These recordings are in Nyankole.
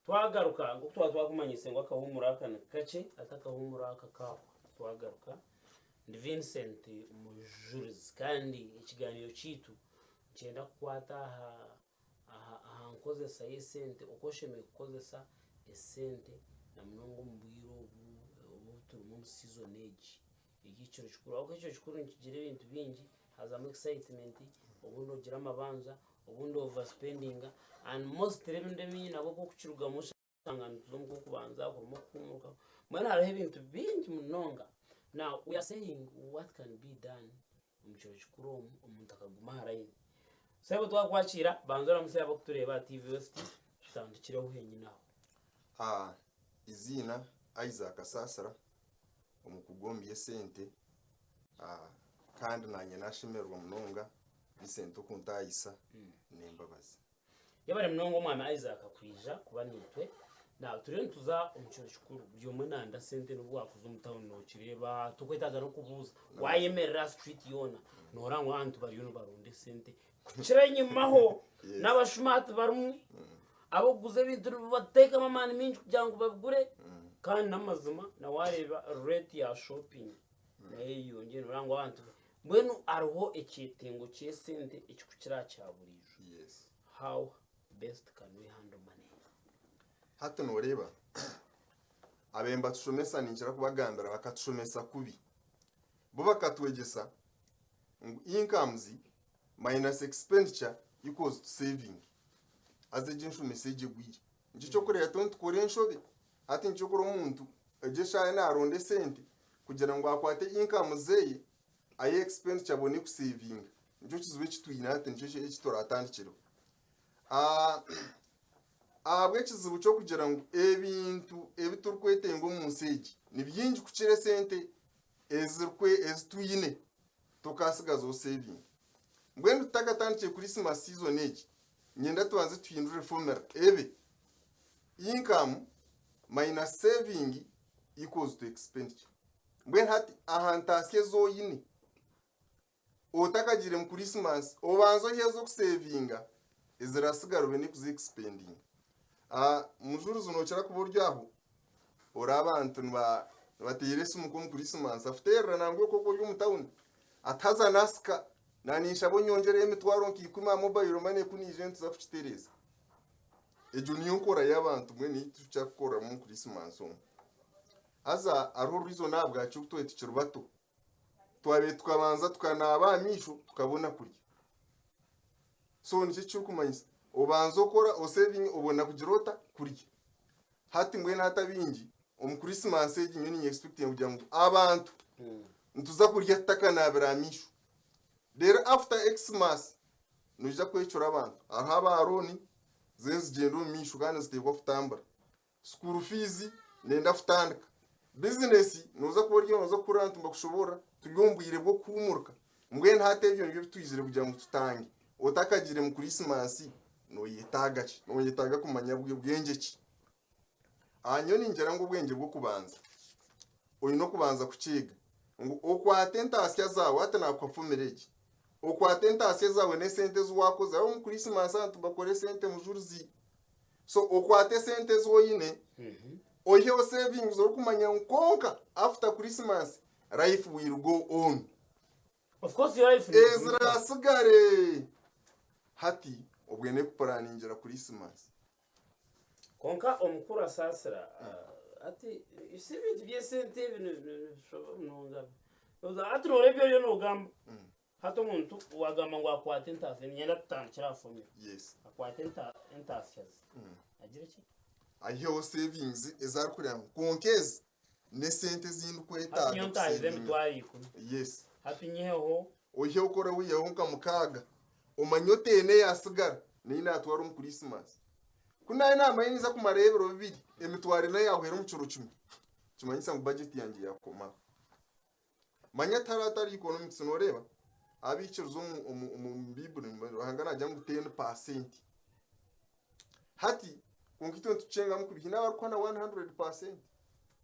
Twagaruka nk'oku twaba twakumanyise ngu akahuumuro aka ni kakye hati akahuumuro aka kaahwa twagaruka. Ndi Vincent Mujurizi kandi ekigaaniiro kyaitu nikyenda kukwata aha aha aha nkozesa y'esente oku oshemereire kukozesa esente na munonga omu bwire obu obu turimu omu sizoni egi ey'ekiro kikuru ahabw'okuba ekiro kikuru nikigira ebintu bingi hazamu excitement obundi ogira amabanja obundi ova sipendinga and mostly ebindi ebingi nabwo ku orikukirugamu oshanga nituza omu kw'okubanza kurimu okuhuumuruka mbwenu hariho ebintu bingi munonga. Now we are saying what can be done omu kiro kikuru omu omuntu akaguma aha layini. Sebo twakwakiira banza oramutsye abarikutureeba aha TV West tutandikireho henyini aho. Ah, eiziina Isaac Kasasira omukugu omu by'esente ah, kandi naanye nashemererwa munonga Vincent okuntaayisa n'embabazi. Yebare munonga omwami Isaac kwija kuba naitwe. Now turiyo nituza omu kiro kikuru buri omwe nayenda sente n'obu wakuza omu town nokireeba tokwetaaga n'okubuuza wayemerera aha street yoona noreeba ngu abantu bariyo nibaronda esente kukira enyimaho Yes. n'abashuma hati barimu abarikuguza ebintu nibateekamu amaani maingi kugira ngu babigure kandi n'amazima na wareeba rate ya shopping nayo eyeyongyire noreeba ngu abantu Mbwenu hariho ekyetengo ky'esente ekirikukira aha kya buriijo. Yes. How best can we handle money? Hati noreeba abe nibatushomesa ninkira kubagambira bakatushomesa kubi. Bo bakatwegyesa ngu incomes minus expenditure equals to saving. Haza egyo enshomesa egyo egwire. Nikyo ky'okureeba twena nitukora enshobe. Hati nikyo okora omuntu egyo eshaaha naronda esente kugira ngu akwate income zeye aye expenditure abone kusevinga. Nikyo kizibu eki twine hati nikyo eki turatandikireho. Ahabw'ekizibu ky'okugira ngu ebintu ebi turikwetenga omu nsi egi ni bingi kukira esente ezi twine tokaasigazaho sevingi. Mbwenu tutakatandikire Christmas season egi, niinyenda tubanze tuhindure formula ebe income minus saving equals to expenditure. Mbwenu hati aha ntaasya ezi oine, otakagiire mu Christmas, obanze oihe ez'okusevinga ezirasigara obone kuzi expendinga. Ah, mujurizi nookira kuba ori aho, ori abantu nibateera esimu nk'omu Christmas, akuteerera nangwa okwo ori omu tawuni, ati haza nasika, naninshaba onyongyereyo emitwaro nka ikumi aha mobile money ku naija nituza kukitereeza. Egyo niyo nkora y'abantu mbwenu ei turikukira kukoreramu omu Christmas omu. Haza hariho reason ahabwaki obu twaba tukiri bato, twabaire tukabanza tukanaaba aha maisho tukabona kurya. So nikyo ekirikumanyisa obanza okora osevinga obona kugira ota kurya. Hati mbwenu hati abaingi omu Christmas egi nyowe ninye expectinga kugira ngu abantu nituza kurya tutakanaabire aha maisho. Reero after Xmas noija kwecura abantu. Hariho aba loan ziriyo nizigyenda omu maisho kandi niziteekwa kutambura. School fees nenda kutandika. Business noza kuba ori noza kuhurira abantu nibakushoboorora turi omu bwire bw'okuhuumurika. Mbwenu hati ebyo nibyo bitwizire kugira ngu tutange. Otakagiire mu Christmas noyetaaga ki? Noyetaaga kumanya bwengye ki? Aha nyowe ningira ngu obwengye bw'okubanza oine okubanza kukyega ngu okwate entaasya zaawe hati naakuha fomira egi okwate entaasya zaawe n'esente ezi waakozire omu Christmas abantu nibakora esente mujurizi So okwate esente ezi oine oiheho savings orikumanya ngu kwonka after Christmas life will go on. Of course your life Ezirasigare hati obwe nekupuraningira Christmas. Kwonka omukuru asaasira hati you see ebintu by'esente ebi nibishoba munonga. Hati noreeba ebi oriyo nogamba. Hati omuntu wagamba ngu akwate entaasya, niinyenda tutandikire aha formula. Yes. Akwate enta, entaasya ze. Agire ki? Aiheho savings ezi arikureeba ngu kwonka ezi n'esente ezi Hati ndikwetaaga nyowe ntaahize kusevinga. emitwaro ikumi. Yes. Hati nyiheho Oiheho kora wiiheho nka mukaaga omanye oteine eyaasigara neyi naatwara omu Christmas. Ku naabe naamanya ninza kumarayo ebiro bibiri, emitwaro ena yaahwera omu kiro kimwe, nikimanyisa ngu budget yangye yaakomaho. Manya tihariho atari economics noreeba abaikiriza omu omu omu Baiburi Ruhanga nagira ngu 10%. Hati kwonka itwe nitukyengamu kubi haine abarikuha na 100%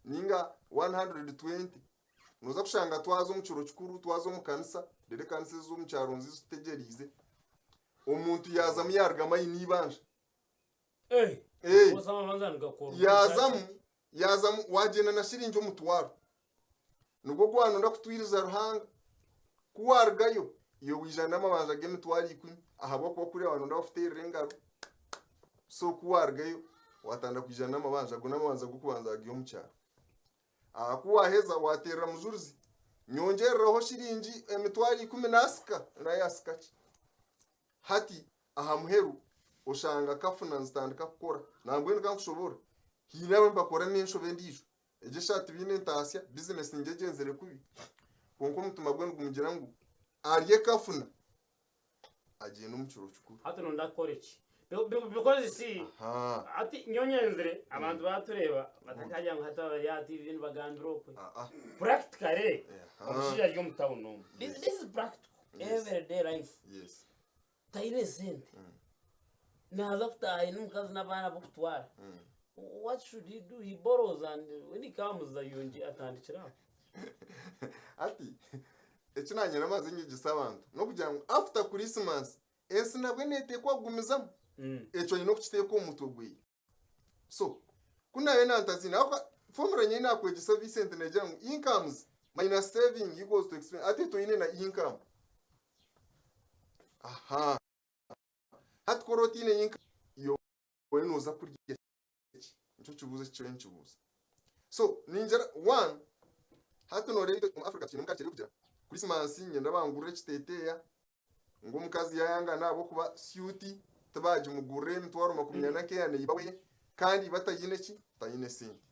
ninga 120. Noza kushanga twaza omu kiro kikuru twaza omu kanisa reero ekanisa ez'omu kyaro nizo zitutegyereize omuntu yaazamu yaarugamu aine eibanja. Eh, Eh. Course amabanja nigakorwa. Yazamu yazamu wagyenda na shiringi omutwaro nigwo gwanonda kutwiriza Ruhanga ku warugayo iwe waija n'amabanja g'emitwaro ikumi ahabw'okuba kuriya wanonda bakuteerera engaro so ku warugayo watandika kwija n'amabanja ago n'amabanja g'okubanza wagiiha omu kyaro aha ku waheza wateerera mujurizi nyongyereraho shiringi emitwaro ikumi nasika nayo asika ki hati Aha muheru oshanga kafuna nizitandika kukora. Nambwenu ka nkushobora, haine abu nibakora n'enshobe endiijo. Egyo eshaaha tibaine entaasya, bizinesi nigyo egyenzire kubi. Kwonka omutima gwe nigumugira ngu arye kafuna agyende omu kiro kikuru. Hati nonda kukora ki? Because you see, Aha. hati nyowe nyenzire abantu batureeba batakagira ngu hati abari aha TV nibagambira okwe. Ah, ah. Practically, Aha. omushaija ari omu town omu. This, Yes. this is practical. Yes. Everyday life. Yes. Taine sente. Naaza kutaaha aine omukazi n'abaana b'okutwara. What should he do? He borrows and when he comes ayongi atandikira aho. Hati eki naanye namaze nyegyesa abantu n'okugira ngu after Christmas ensi nabwe neeteekwa kugumizamu. Ekyo oine okukiteeka omu mutwe gweye. So ku naabe nantaziine ahabw'okuba formula nyowe naakwegyesa Vincent neegira ngu incomes minus saving equals to expense hati toine na income. Aha. Hati ku oraba otaine income iwe oriyo nooza kurya ki? Nikyo kibuuzo eki kiriyo nikibuuza. So ningira one hati nooreeba omu Africa twine culture erikugira Christmas niinyenda bangurire ekiteeteeya ngu omukazi yaayangana ahabw'okuba suit tibaagimugurira emitwaro makumi ana nk'eya neiba we kandi iba taine ki? Taine sente.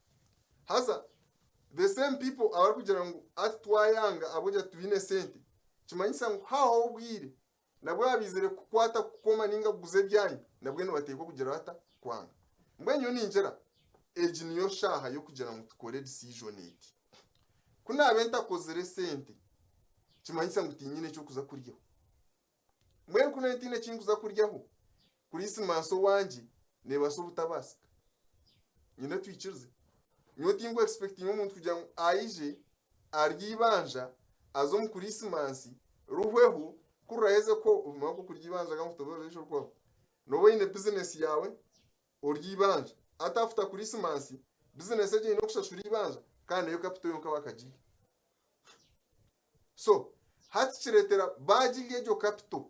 Haza the same people abarikugira ngu hati twayanga ahabw'okugira titwine sente, kimanyisa ngu haabaho obwire nabwo abaizire kukwata kukoma ninga kuguza ebyanyu nabwo nibateekwa kugira bata? Kwanga. Mbwenu nyowe ningira egi niyo shaaha y'okugira ngu tukore decision egi. Ku naabe ntakozire sente kimanyisa ngu tinyine eky'okuza kuryaho. Mbwenu ku naabe ntaine eki nkuza kuryaho, Kurisimasi owangye neebaasa obutabaasika. Nyine twikirize. Nyowe tinku expectinga omuntu kugira ngu aije arye eibanja aze omu Kurisimasi ruhweho ku ruraheze kwo obumara bw'okurya eibanja ka nkutoborere eki orikubaho. Nooba oine bizinesi yaawe orye eibanja. Hati after Kurisimasi bizinesi egyo eine okushashura eibanja kandi nayo capital yonka bakagirya. So hati kireetera baagirya egyo capital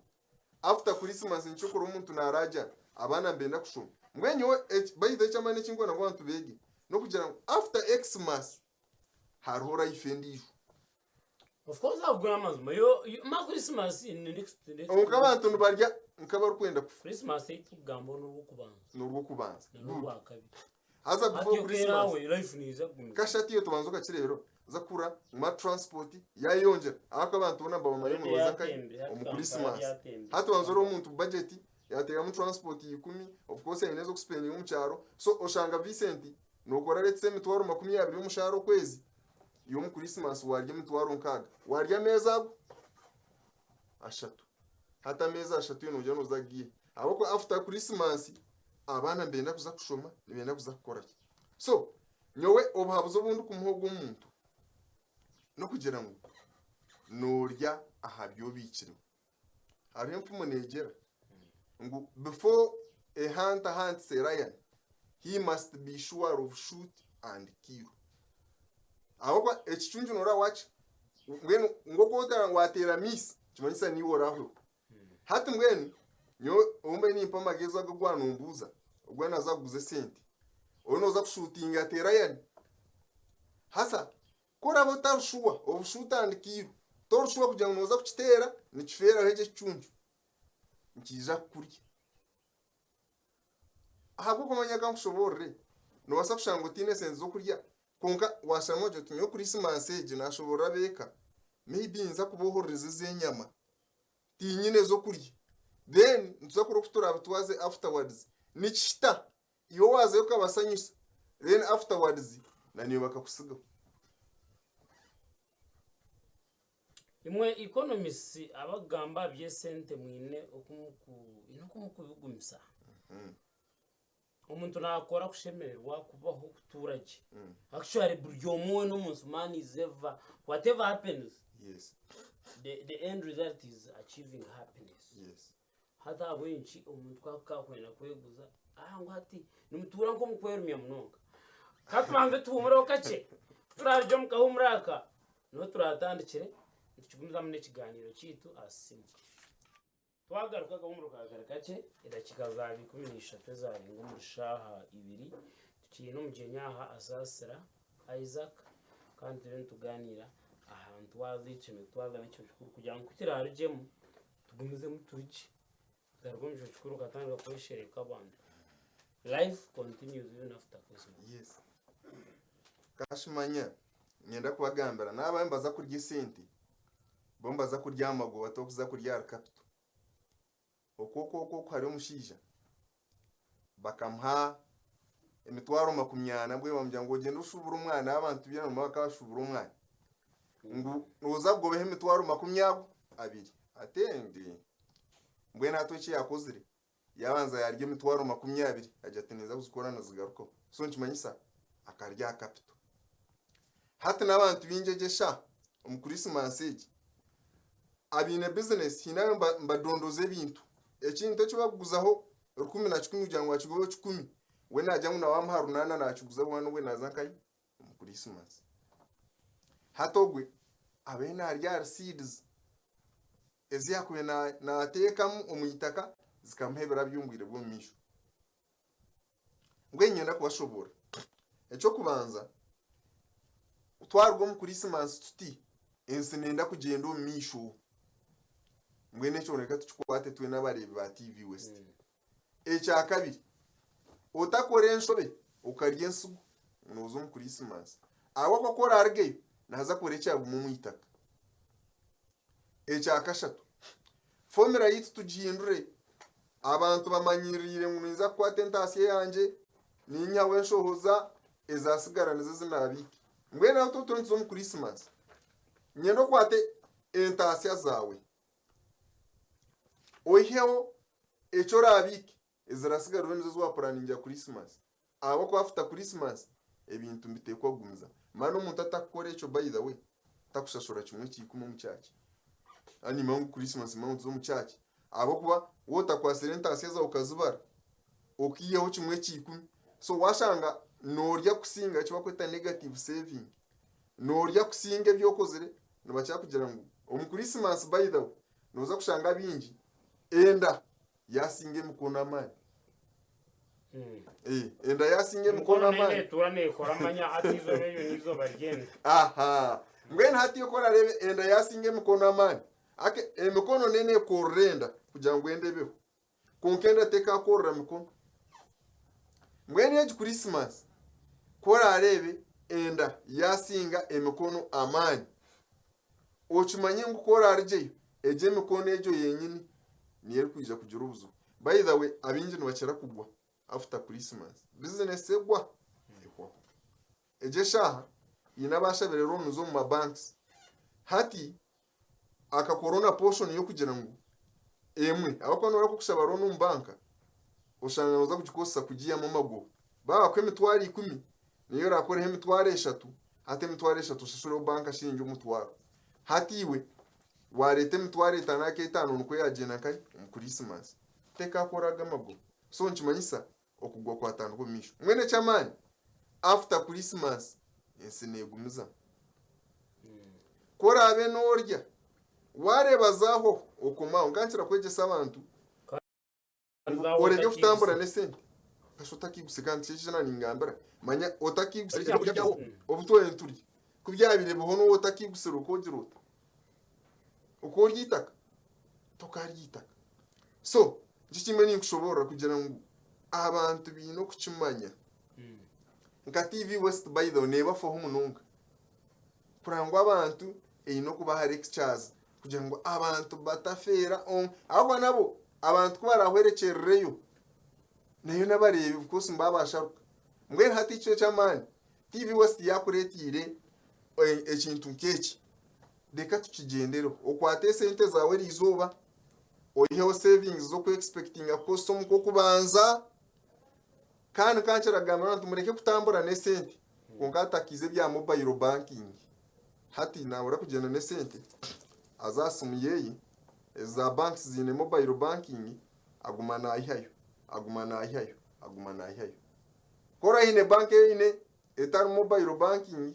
after Christmas nikyo okora omuntu naaragira abaana nibenda kushoma. Mbwenu nyowe eki by the way eky'amaani eki ndikwenda ngu abantu beege n'okugira ngu after Xmas hariho life endiijo. Of course ago n'amazima. Yo, yo, ma Christmas ni next next. Kwonka abantu nibarya nk'abarikwenda kufa. Christmas ei turikugamba n'orw'okubanza N'orw'okubanza. na Good. n'orwakabiri. Haza Hati before okeera Christmas. awe life neija kugumizamu. Kashati iyo tubanza okakireebera oza kura ma transport yayeyongyera ahakuba abantu boona nibabamanya ngu Already nibaza nkahi yatembire hati omu Kampala Christmas. byatembire. Hati banza orebe omuntu budget yateekamu transport ikumi of course aine ez'okuspendinga omu kyaro so oshanga Vincent nokora let's say emitwaro 20 y'omushaara okwezi iwe omu Christmas warya emitwaro nkaaga warya ameezi ago ashatu. Hati ameezi ashatu iwe nogira noza kugiiha ahabw'okuba after Christmas abaana nibenda kuza kushoma nibenda kuza kukora ki. So nyowe obuhabuzi obu ndikumuha ogwo omuntu n'okugira ngu noorya aha bi obiikireho. Hariho enfumu neegira ngu before a hunter hunts a lion, he must be sure of shoot and kill. Ahabw'okuba ekicuncu nooraba waaki mbwenu ngu oku wateera miss nikimanyisa niiwe orahweho. Hati mbwenu nyowe ou mbaire nimpa amagezi ago ogu wanombuuza, ogu naaza kuguza esente, ou nooza kushuutinga ati Ryan, haza ku oraabe otari shuwa obushuutandikiirwe, tori shuwa kugira ngu nooza kukiteera nikifeeraho eki ekicuncu, nikiija kukurya. Ahabw'okumanya ka nkushoboorore, noobaasa kushanga otaine sente z'okurya kwonka waashanga ogira oti nyowe Krisimansi egi naashoboorora ab'eka, maybe ninza kuboohorereza ez'enyama. Tinyine z'okurya. Then nituza kureba oku turaabitwaze afterwards. Nikihita, iwe waazayo okabasanyusa, then afterwards na naiwe bakakutsigaho. Imwe economists abakugamba aha by'esente mwine oku muku haine oku mukubigumisa. Omuntu naakora kushemererwa, kubaho, kutuura gye. Actually buri omwe weena omu nsi man is ever, whatever happens, Yes. the, the end result is achieving happiness. Yes. Hati ahabw'enki omuntu ku akuba akwenda kweguza, Aha ngu hati nimutuura nk'omu kwerumya munonga. Ka tubanze tuhuumureho kakye, ku turaarugye omu kahuumuro aka, niho turaatandikire nitukigumizamu n'ekigaaniiro kyaitu aha Sisiimuka. Twagaruka akahuumuro kaaba kari kakye, edakiika zaaba 13 ezaarenga omuri shaaha ibiri, tukiine omugyenyi aha Asaasira Isaac kandi turiyo nitugaaniira aha ntwaza ei tushemereire kutwazamu ekiro kikuru kugira ngu ku kiraarugyemu tugumizemu turye. Garuka omu kiro kikuru okatandika kweshereka abantu. Life continues even after Christmas. Yes. Kashimanya nyenda kubagambira naaba nibaza kurya esente bo nibaza kurya aha magoba tokuza kurya ahari capital. Okwo okwo okwo hari omushaija bakamuha emitwaro 40 mbwenu bamugira ngu ogyende oshubure omwana abantu byona bakabashubura omwana ngu noza kugobaho emitwaro makumi ago abiri ate mbwenu hati eki yakozire yabanza yarya emitwaro 20 agira ati ninza kuzikora nizigarukaho so nikimanyisa akarya aha capital. Hati n'abantu baingi egi eshaaha omu Christmas egi abaine bizinesi haine abu nibadondoza ebintu ekintu eki barikuguzaho 1001 kugira ngu akigureho 100 we naagira ngu nawe amuha 800 naakiguza waana we naaza nkahi omu Christmas. Hati ogwe abaire naarya ahari seeds ezi yaakubaire naateekamu omu itaka zikamuha ebirabyo omu bwire bw'omu maisho. Mbwenu niinyenda kubashoboorora. Eky'okubanza, twaruga omu Krisimansi tuti, ensi neenda kugyenda omu maisho. Mbwenu ekyo reka tukikwate twena abareebi ba TV West. Ekya kabiri, otakora enshobe okarya ensigo ngu nooza omu Krisimansi. Ahabw'okuba ku oraarugeyo, naaza kukora ekyaguma omu itaka. Ekya kashatu, fomira yaitu tugihindure. Abantu bamanyiriire ngu ninza kukwata entaasya yangye, ninyihaho enshohoza, ezaatsigara nizo ezi naabiika. Mbwenu aho turiyo nituza omu Krisimansi, nyenda okwate entaasya zaawe, oiheho eki oraabiike, eziratsigara obe nizo ezi waapuraningira Krisimansi. Ahabw'okuba after Christmas ebintu nibiteekwa kugumizamu. Manya omuntu atakukora ekyo by the way takushashura kimwe kya ikumi omu church. Hati nimanya ngu Christmas nimanya ngu tuza omu church ahabw'okuba waaba otakwatsire entaasya zaawe okazibara okaihaho kimwe kya ikumi so waashanga noorya kusinga eki barikweta negative saving noorya kusinga ebi okozire nibakira kugira ngu omu Christmas by the way nooza kushanga abaingi enda yasinga emikono amaani. Eh, enda yasinga emikono Emikono amaani. neetura neekora manya hati eizooba eryo n'eizooba ry'enda. Aha. Mbwenu hati oku orareebe enda yasinga emikono amaani. Ake emikono neena ekorora enda kugira ngu enda ebeho. Kwonka enda tekakorora mikono. Mbwenu egi Christmas ku orareebe enda yasinga emikono amaani, Okimanye ngu ku oraarugyeyo, egyo emikono egyo yenyini niyo erikwija kugira obuzibu. By the way, abaingi nibakira kugwa after Christmas. Business egwa, ehwaho. Egyo eshaaha, haine abaashabire loans omu ma banks. Hati akakora na portion y'okugira ngu emwe, ahabw'okuba noora kukushaba loan omu banka, oshanga nooza kugikozesa kugiihamu amagoba. Baabakuha 100,000, niyo oraakoreho 30,000, hati 30,000 oshashureho banka shiringi 1000. Hati iwe waareeta 50,000 ak'etaano nikwo yaagyenda nkahi? Omu Krisimansi. Tekaakora ago amagoba. So nikimanyisa okugwa kwatandika omu maisho. Mbwenu eky'amaani, after Krisimansi ensi neegumizamu. Ku oraabe noorya, waareeba zaaho okomaho. Nkankira kwegyesa abantu Oreke kutambura n'esente kasha otakiiguse kandi nikyo eki ningambira manya otakiiguse ebyokurya byaho obu twena niturya ku byabaire biho n'obu otakiigusire okoogira ota okoorya eitaka tokaarya eitaka so nikyo kimwe ninkushoboorora kugira ngu abantu baine okukimanya nka TV West by the way neebafaho munonga kureba ngu abantu eine okubaha lectures kugira ngu abantu batafeera omu ahabw'okuba nabo abantu ku barahwerekyerereyo nayo n'abareebi of course nibabasharuka mbwenu hati ekyo eky'amaani TV West yakureetiire e- ekintu nk'eki reka tukigyendereho okwate esente zaawe eriizooba oiheho savings z'oku expectinga kukozesa omu kw'okubanza kandi kankiragambira abantu mureke kutambura n'esente kwonka hatakiize ebya mobile banking Hati nabura kugyenda n'esente aze aha simu yeye, ezi za banks ziine mobile banking aguma nayihayo, aguma nayihayo. Aguma naihayo. Ku oraine banka eine etari mobile banking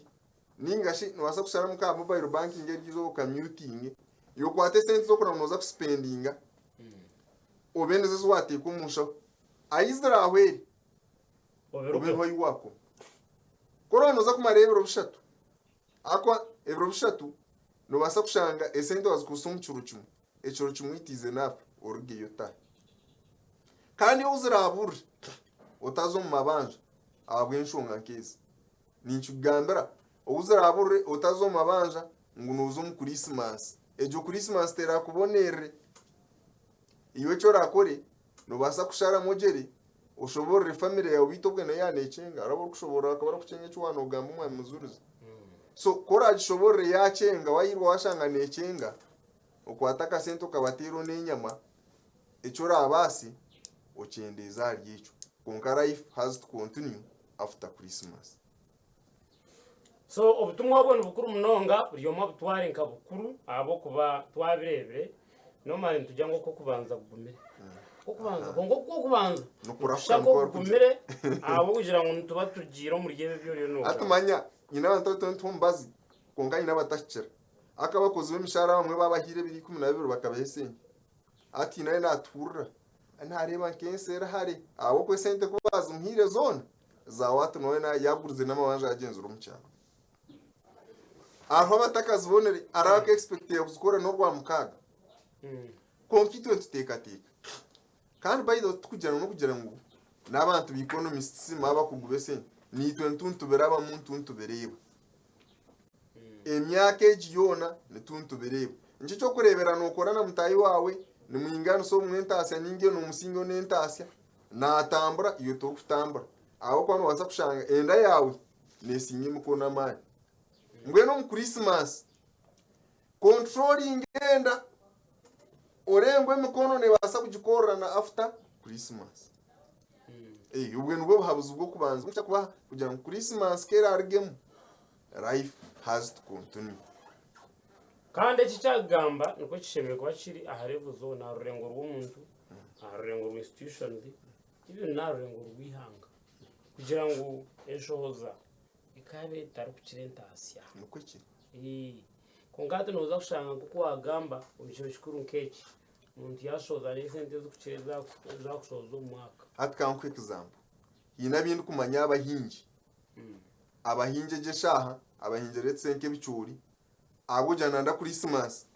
ninga shi nobaasa kusharamu nka mobile banking eryo izooba okamyutinge, iwe okwate esente z'okureba ngu nooza kusipendinga obe nizo ezi waateeka omu nshaho. Ahi ziraahwere, obe niho ahi waakoma. Ku oraba nooza kumara ebiro bishatu, ahabw'okuba ebiro bishatu noobaasa kushanga esente waazikozesa omu kiro kimwe, ekiro kimwe it is enough orugeyo otaahe. Kandi ou ziraaburire otaza omu mabanja ahabw'enshonga nk'ezi. Ninkikugambira ou ziraaburire otaza omu mabanja ngu nooza omu Kurisimasi. Egyo Kurisimasi terakubonerere. Iwe eki oraakore, noobaasa kusharamu ogyere oshoboorore famire yaawe beitu obwe nayo yaaba neekyenga. Hariho abu orikushoboorora bakaba barakukyenga eki waaba noogamba omwami Mujurizi. So ku oraagishoboorore yaakyenga waayirwa waashanga neekyenga, okwate akasente okabateeraho n'enyama, eki oraabaase okyendeeze ahari ekyo. Kwonka life has to continue after Christmas. So obutumwa obwo ni bukuru munonga buri omwe abutware nka bukuru ahabw'okuba twabireebire normally nitugira ngu okw'okubanza kugumire. Okw'okubanza kwonka okw'okubanza Nikurahuka nikushusha nikwo barikugira. nk'okugumire ahabw'okugira ngu nituba tugiire omuri ebyo ebi oriyo Hati noogamba. manya nyine abantu abu turikuha omubazi kwonka nyine abatakikira. Haka abakozi b'emishaara abamwe babahaire ebiro 12 bakabaha esente. Hati haine ahu naatuhurira naareeba nk'ensi eri hare ahabw'okuba esente ku baazimuhaire zoona zaawe hati noowe yaagurize n'amabanja yaagyenzire omu kyaro. Hariho abatakazibonire hariho abaku-expectinga kuzikora n'orwamukaaga. Kwonka itwe nituteekateeka. Kandi by the way tikugira ngu n'okugira ngu n'abantu ba economists abakugu b'esente, naitwe nituntubirabamu nituntubireba. Emyaka egi yoona nituntubireeba. Nikyo ky'okureebera nookora na mutaahi waawe, nimwinganisa obumwe entaasya nainga iwe noomusinga onu entaasya, naatambura iwe torikutambura. Ahabw'okuba noobaasa kushanga enda yaawe neesinga emikono amaani. Mbwenu omu Krisimaasi, controlling enda, oreebe ngu emikono neebaasa kugikorera na after Krisimaasi. Obwo nibwo buhabuzi bw'okubanza obu kubaha kugira ngu Krisimaasi ku eraarugemu, life has to continue. Kandi eki kyagamba nikwo kishemereire kuba kiri aha level zoona, aha rurengo rw'omuntu, aha rurengo rwa institutions, even n'aha rurengo rw'eihanga kugira ngu enshohoza ekaaba etarikukira entaasya. Nikwo kiri. Ii. Kwonka hati nooza kushanga nk'oku waagamba omu kiro kikuru nk'eki, omuntu yaashohoza n'esente ezirikukira ezi akushohoza omu mwaka. Hati ka nkuhe example. Haine abu ndikumanya abahingi. Abahingi egi eshaaha, abahingi let's say nk'ebicoori, ahabw'okugira ngu nanda Krisimaasi,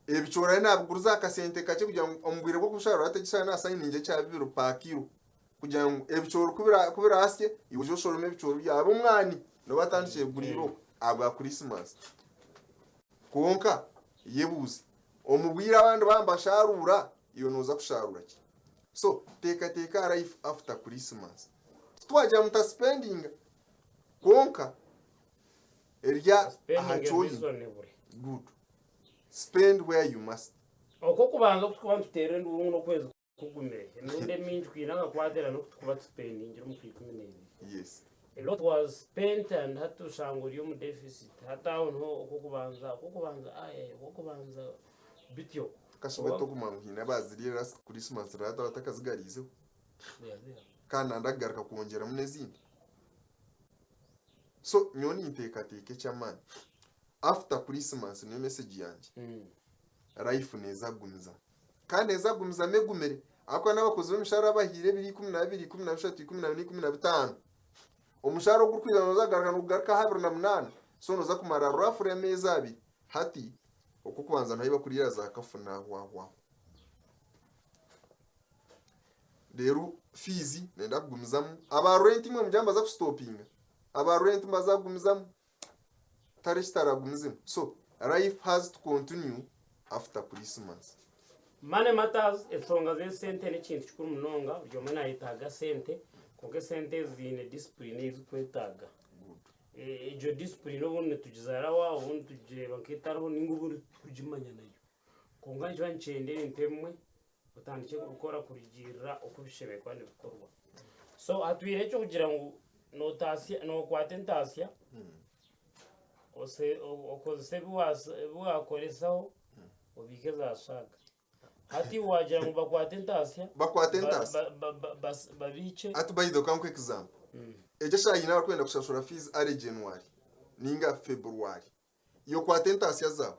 ebicoori ariyo naabiguriza aha kasente kakye kugira ngu omu bwire bw'okusharuura hati egi eshaaha naasayininga ekya bibiri per kiro kugira ngu ebicoori ku biraasye iwe oije oshorome ebicoori byawe. Abe omwani nooba atandikire kugura eiroko ahabwa Krisimaasi. Kwonka yebuuze, omu bwire abandi baaba nibasharuura, iwe nooza kusharuura ki? So teekateeka aha life after Christmas. Titwagira ngu mutasipendinga kwonka erya aha Spending kyoine. reasonably. Good. Spend where you must. Okw'okubanza oku turikuba nituteera enduuru ngu n'okwezi kugumire, emirundi emingi kwine akakwate n'oku turikuba tusipendingire omu Kwaikumi-n'ebiri. Yes. A lot was spent and hati oshanga ori omu deficit. Hati aho niho okw'okubanza, okw'okubanza, aye, okw'okubanza bityo. Kashoboke tokumanya ngu haine abaaziriire last Christmas na hati abatakazigariizeho. Kandi nanda kugaruka kwongyeramu n'ezindi. So nyowe ninteekateeka eky'amaani. After Christmas niyo message yangye. Life neeza kugumizamu. Kandi neeza kugumizamu egumire. Ahabw'okuba n'abakozi b'emishaara abahaire ebiro 12, 13, 14, 15. Omushaara ogurikwija nooza kugaruka nigugaruka aha 28. So nooza kumara roughly ameezi abiri. Hati okw'okubanza niho ahu barikuriira za kafu naahwahwaho. Reero fiizi nenda kugumizamu. Aba renti imwe mugira nibaza kusitopinga? Aba renti nibaza kugumizamu? Tihariho ekitaragumizemu. So life has to continue after Christmas. Money matters, enshonga z'esente n'ekintu kikuru munonga, buri omwe nayetaaga sente, kwonka esente ezi ziine discipline ei zirikwetaaga. Good. Egyo discipline obundi nitugizaara obundi tugireeba nk'etariho ninga obundi titurikugimanya nayo. Kwonka nikiba nikyenda ebintu ebimwe otandikye kubikora kurugiirira oku bishemereire kuba nibikorwa. So hatwire eky'okugira ngu nootaasya nookwata entaasya ose okozese ebi waakoresaho obiike zaashaaga. Hati wagira ngu bakwate entaasya Bakwate entaasya. Babiikye. Hati by the way kankuhe example. Egyo eshaaha haine abarikwenda kushashura fees early January ninga February. Iwe kwata entaasya zaawe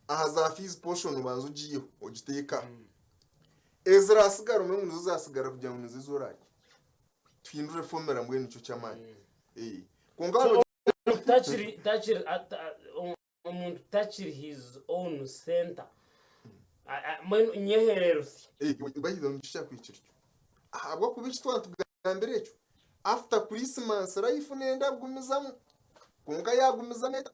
aha za fees portion obanze ogiiheho ogiteeke aha. Eziraatsigara omwe ngu nizo zaatsigara kugira ngu nizo ezi oraarye. Tuhindure formula mbwenu nikyo ky'amaani. Kwonka So, omuntu takiri takiri ata- omuntu takiri his own center. Mbwenu nyehererusya. By the way nikyo kyakuhikire kityo. Ahabw'okuba eki twaba nitugambira ekyo, after Christmas life nenda kugumizamu. Kwonka yagumizamu eta?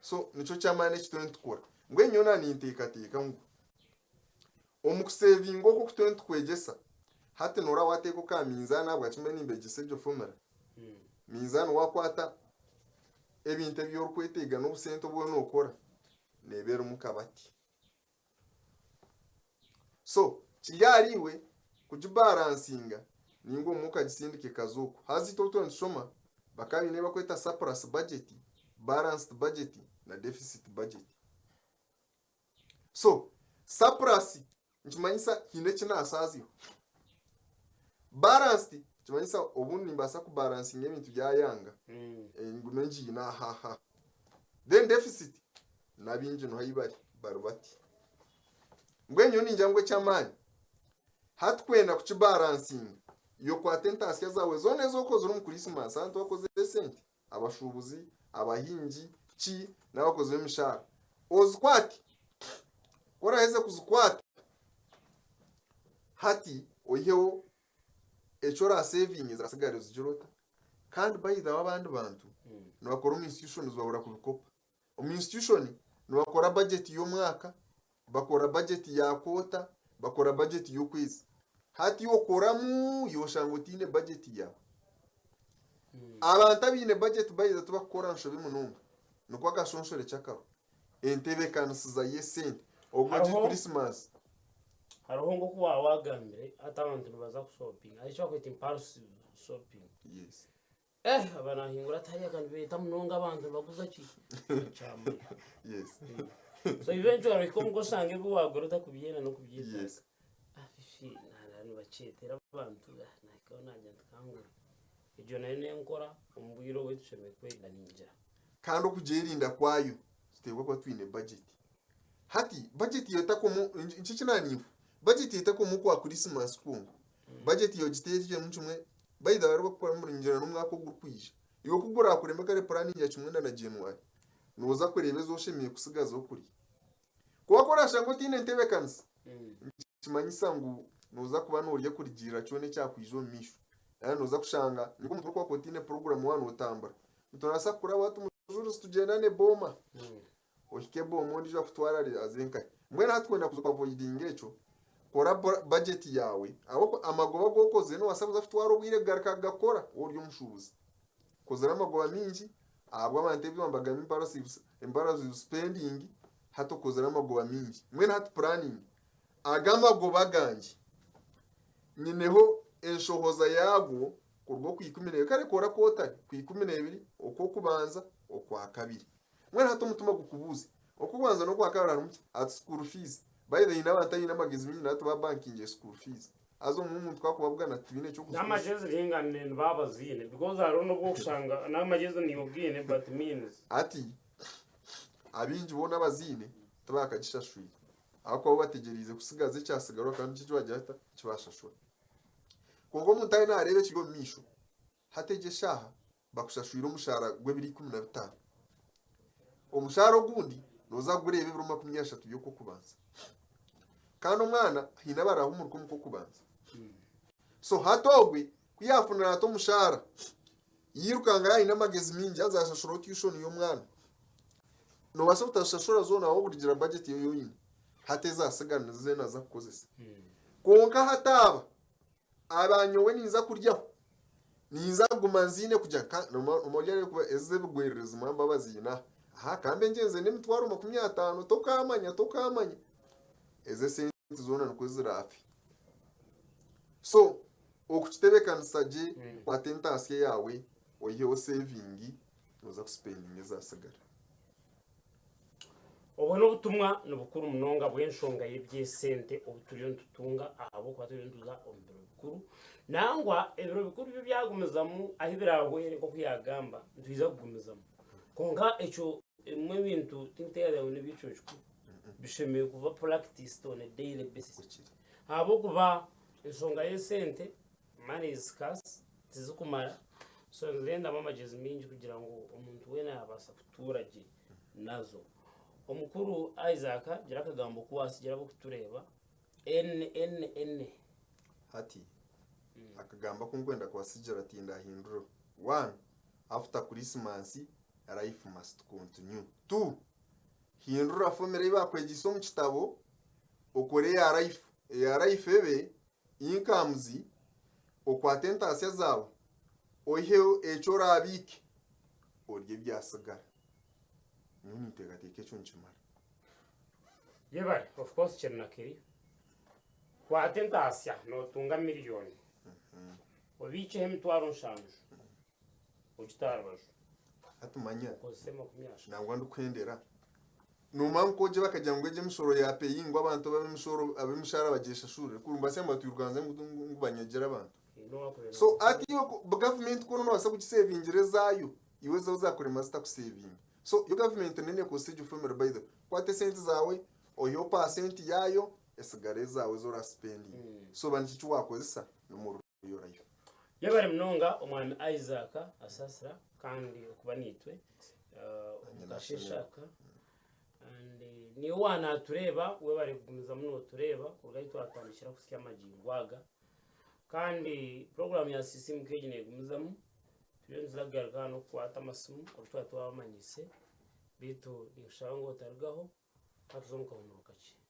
So nikyo ky'amaani eki turiyo nitukora. Mbwenu nyowe naninteekateeka ngu omu kusevinga oku oku turiyo nitukwegyesa, hati nooraba waateeka aha minzaani ahabwaki mbwenu nimbegyesa egyo fomura, minzaani waakwata ebintu ebi orikwetaaga n'obusente obu oriyo nookora, neeba erimu kabati. So kiri ahariiwe kugibaransinga ninga obumwe okagisindika ekaza okwo. Haza itwe obu turiyo nitushoma bakaba baine ebi barikweta surplus budget, balanced budget na deficit budget. So surplus nikimanyisa haine eki naasaaziho. Balanced nikimanyisa obundi nimbaasa kubaransinga ebintu byayanga ngume ngiine aha aha. Then deficit n'abaingi niho ahi bari bari bati. Mbwenu nyowe ningira ngu eky'amaani hati kwenda kukibaransinga iwe kwata entaasya zaawe zoona ezi okozire omu Christmas abantu bakozire esente abashuubuzi, abahingi, ki n'abakozi b'emishaara ozikwate ku oraheze kuzikwata hati oiheho eki orasevinge zirasigara zigire ota kandi by the way abandi bantu nibakora omu institutions babura kubikopa Omu institution nibakora budget y'omwaka, bakora budget ya quarter, bakora budget y'okwezi. Hati iwe okoramu iwe oshanga otaine budget yaawe. Abantu abaine budget by the way tibakukora nshobi munonga. Nikwo akashonshore ky'akaru. Entebeekanisiza y'esente. Obwo gye Hariho- Christmas. Hariho nk'oku waaba wagambire hati abantu nibaza kushopinga hariho eki barikweta impulsive shopping. Yes. Eh, aba nahingura ati hariya kandi beeta munonga abantu nibaguza ki kyamara. Yes. So eventually ohika omuka oshanga ebi wagura otakubyenda n'okubyetaaga. Yes. Ah, fifi na- nibakyetera abantu ah, nahikaho nagira nti kangure. Egyo nayo n'enkora omu bwire obu tushemereire kwerinda ningira. Kandi okugyerinda kwayo tuteekwa kuba twine budget. Hati budget yawe etakomu nikyo eki naninfa budget yawe etakomu okwa Christmas kwonka. Budget yawe ogiteekyemu kimwe by the way hariho abakukora ningira n'omwaka ogurikwija. Iwe ku guraakureme kare puraningira kimwe na na January nooza kureeba ezi oshemereire kutsigazaho kurya. Kwonka ku oraashange otaine ntebeekanisa nikimanyisa ngu nooza kuba noorya kurugiirira kyona ekyakwija omu maisho. Yaani nooza kushanga nikwo omuntu orikuba otaine puroguraamu waaba nootambura. Nitubaasa kukuraba hati mujurizi tugyendane booma. Ohike booma ondiijo akutware aze nkahi. Mbwenu hati kwenda kuza kuavoidinga ekyo, kora budget yaawe ahabw'okuba amagoba agu okozire noobaasa kuza kutwara obwire kugaruka kugakora waaba ori omushuubuzi. Okozire amagoba maingi ahabw'abantu ebi nibagamba impulsive spending hati okozire amagoba maingi. Mbwenu hati puraninga, aga amagoba gangye nyineho enshohoza yaago kuruga okwikumineebiri kare kora kwotari kwikumineebiri okw'okubanza okwakabiri. Mbwenu hati omutima gukubuuze, okw'okubanza n'okwakabiri harimu ki? Ati school fees. By the way haine abantu abaine amagezi maingi nahati ba bankinga school fees. Haza obumwe omuntu ku akubabugana ati tibaine eky'okuzikozesa. N'amagyezi ringa nibaba baziine because hariho n'obu orikushanga n'amagyezi niiwe ogaine but means. Hati abaingi boona abaziine tibakagishashwire ahabw'okuba bo bategyereize kutsigaza ekyatsigarwa kandi nikyo eki bagira bata? Eki baashashura. Kwonka omuntu ariyo naareeba ekiri omu maisho, hati egi eshaaha bakushashwire omushaara gw'ebiro 15. Omushaara ogundi nooza kugureeba ebiro 30 by'okw'okubanza. Kandi omwana haine abarahumuruka omu kw'okubanza. So hati ogwe ku yaafunire ati omushaara, yairukanga yaaba aine amagezi maingi haza yashashuraho tuition y'omwana. Noobaasa kutazishashura zoona waaba origira budget ei oine, hati ezaatsigara nizo zeena aza kukozesa. Kwonka hati aba Aba nyowe ninza kuryaho, ninza kuguma nziine kugira nka nomanya orikuba ezi z'ebigwererezi mwamba baziine aha. Aha kambe ngyenze n'emitwaro 50 tokaamanya tokaamanya. Ezo esente zoona nikwo ziraafe. So okukitebeekanisa gye kwata entaasya yaawe oiheho sevingi nooza kusipendinga ezaatsigara. Obwo n'obutumwa nibukuru munonga bw'enshonga y'eby'esente obu turiyo nitutunga ahabw'okuba turiyo nituza omu biro bikuru. Nangwa ebiro bikuru byo byagumizamu ahu biraahwere nk'oku yaagamba nitwija kugumizamu. Kwonka ekyo ebimwe ebintu tinkuteekateeka ngu n'eby'ekiro kikuru. Bishemereire kuba practiced on a daily basis. Ahabw'okuba enshonga y'esente money is scarce tizikumara so nizendamu amagyezi maingi kugira ngu omuntu weena yaabaasa kutuura gye nazo. Omukuru Isaac gira akagambo ku watsigira ab'okutureeba NNN. Hati akagambo aku nkwenda kubatsigira tindahindura. One, after Christmas life must continue. Two, hindura formula ei bakwegyeise omu kitabo okore eya life. Eya life ebe incomes, okwate entaasya zaawe oiheho eki oraabiike orye ebyatsigara. Nyowe ninteekateeka ekyo nikimara. Yebare, of course kiri na kiri. Kwata entaasya nootunga miriyoni, obiikyeho emitwaro nshanju, ogite aha rubaju. Hati manya Okozese 30. Nangwa ndikuhendera. Noomanya ngu kogye bakagira ngu egi emishoro ya peyi ngu abantu ab'emishoro ab'emishaara bagyeshashurire kuri nibabaasa ngu batwirukanze ngu ngu banyegyere abantu. Haine owaakureeba So hati iwe ku gavumenti ku orikuba noobaasa kugisevingira ezaayo, iwe ezaawe zaakurema zitakusevinga. So yo gavumenti neyo neekozesa egyo formula by the way. Kwata esente zaawe oiheho paasenti yaayo etsigare ezaawe ezi orasipendinga. So ba nikyo eki waakozesa n'omuri your life. Yebare munonga omwami Isaac Asasira kandi okuba naitwe omu kasheeshe aka. And niiwe waanaatureeba webare kugumizamu nootureeba kuruga ahi twatandikira kuhitsya amagingo aga. Kandi puroguraamu ya Sisiimuka egi neegumizamu, turiyo nituza kugaruka aha n'okukwata amasimu obu twaba twabamanyiise, beitu ninkushaba ngu otarugaho, ka tuze omu kahumuro kakye.